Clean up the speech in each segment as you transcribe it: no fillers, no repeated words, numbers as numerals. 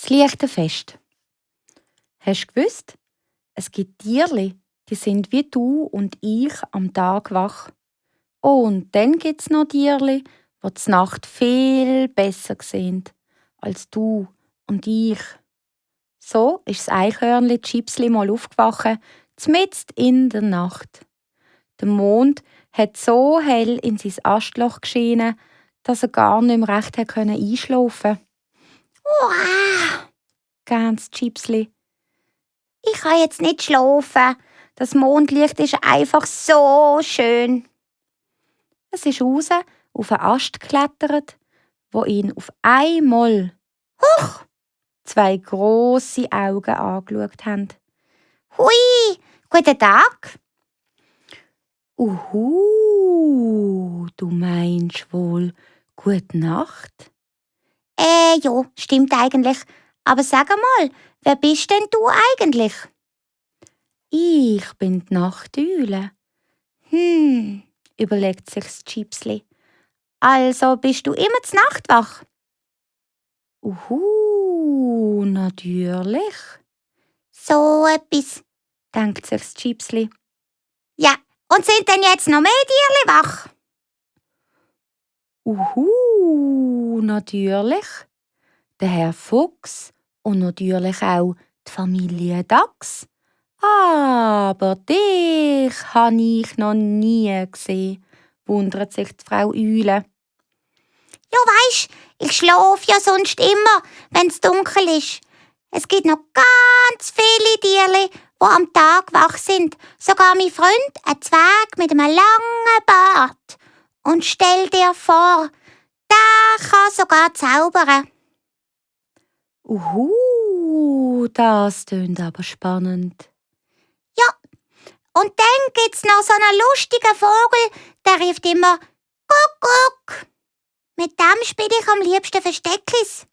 Das Lichtenfest. Hast du gewusst, es gibt Tierli, die sind wie du und ich am Tag wach. Und dann gibt es noch Tierli, die zur Nacht viel besser sehen als du und ich. So ist das Eichhörnli Chipsli mal aufgewacht, mitten in der Nacht. Der Mond hat so hell in sein Astloch geschienen, dass er gar nicht mehr recht einschlafen konnte. Uah! Ganz Chipsli. Ich kann jetzt nicht schlafen. Das Mondlicht ist einfach so schön. Es ist raus auf einen Ast geklettert, wo ihn auf einmal zwei grosse Augen angeschaut haben. Hui, guten Tag. Du meinst wohl gute Nacht? Ja, stimmt eigentlich. Aber sag mal, wer bist denn du eigentlich? Ich bin die Nachteule, überlegt sich das Chipsli. Also bist du immer zur Nacht wach? Natürlich, So etwas. denkt sich das Chipsli. Ja, und sind denn jetzt noch mehr Tierli wach? Natürlich. Der Herr Fuchs und natürlich auch die Familie Dachs. Aber dich habe ich noch nie gesehen, wundert sich die Frau Eule. Ja, weisst, ich schlafe ja sonst immer, wenn's dunkel ist. Es gibt noch ganz viele Tierli, die am Tag wach sind. Sogar mein Freund, ein Zwerg mit einem langen Bart. Und stell dir vor, der kann sogar zaubern. Das tönt aber spannend. Und dann gibt's noch so einen lustigen Vogel, der ruft immer Kuckuck. Mit dem spiele ich am liebsten Versteckis.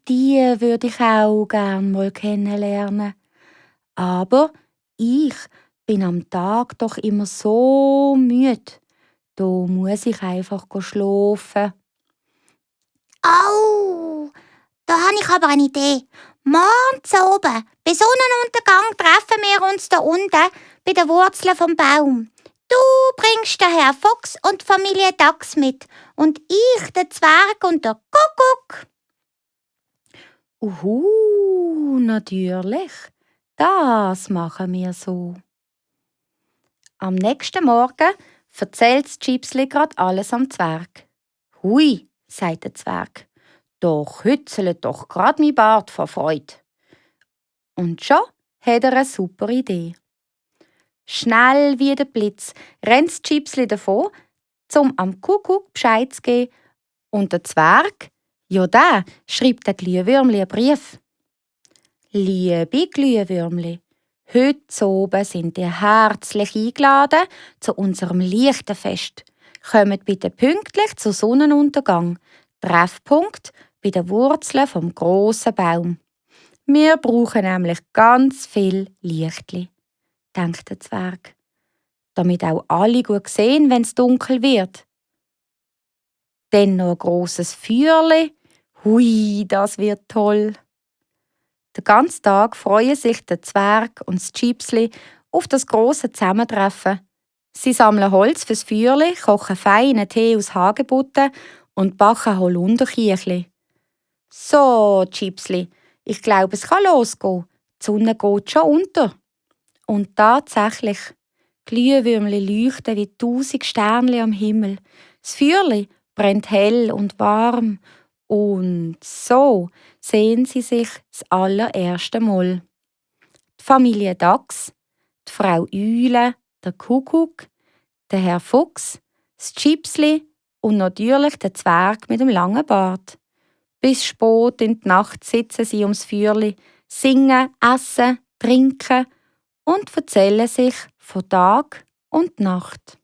Die würde ich auch gern mal kennenlernen. Aber ich bin am Tag doch immer so müde. Da muss ich einfach schlafen. Au, da habe ich aber eine Idee. Morgens oben, bei Sonnenuntergang, treffen wir uns da unten bei den Wurzeln vom Baum. Du bringst den Herr Fuchs und die Familie Dachs mit und ich den Zwerg und der Kuckuck. Natürlich. Das machen wir so. Am nächsten Morgen erzählt das Chipsli grad alles am Zwerg. Hui, sagt der Zwerg, da kützelt doch grad mein Bart vor Freude. Und schon hat er eine super Idee. Schnell wie der Blitz rennt das Chipsli davon, um am Kuckuck Bescheid zu geben. Und der Zwerg, ja der, schreibt den Glühwürmli einen Brief. Liebe Glühwürmli, heute oben sind ihr herzlich eingeladen zu unserem Lichtenfest. Kommt bitte pünktlich zu Sonnenuntergang. Treffpunkt bei den Wurzeln vom grossen Baum. Wir brauchen nämlich ganz viel Lichtli, denkt der Zwerg, damit auch alle gut sehen, wenn es dunkel wird. Dann noch ein grosses Feuerli. Hui, das wird toll. Den ganzen Tag freuen sich der Zwerg und das Chipsli auf das grosse Zusammentreffen. Sie sammeln Holz fürs Feuerli, kochen feinen Tee aus Hagebutten und backen Holunderkiechli. So, Chipsli, ich glaube, es kann losgehen. Die Sonne geht schon unter. Und tatsächlich, Glühwürmli leuchten wie 1000 Sternli am Himmel. Das Feuerli brennt hell und warm. Und so sehen sie sich das allererste Mal. Die Familie Dachs, die Frau Eule, der Kuckuck, der Herr Fuchs, das Chipsli und natürlich der Zwerg mit dem langen Bart. Bis spät in die Nacht sitzen sie ums Feuerli, singen, essen, trinken und erzählen sich von Tag und Nacht.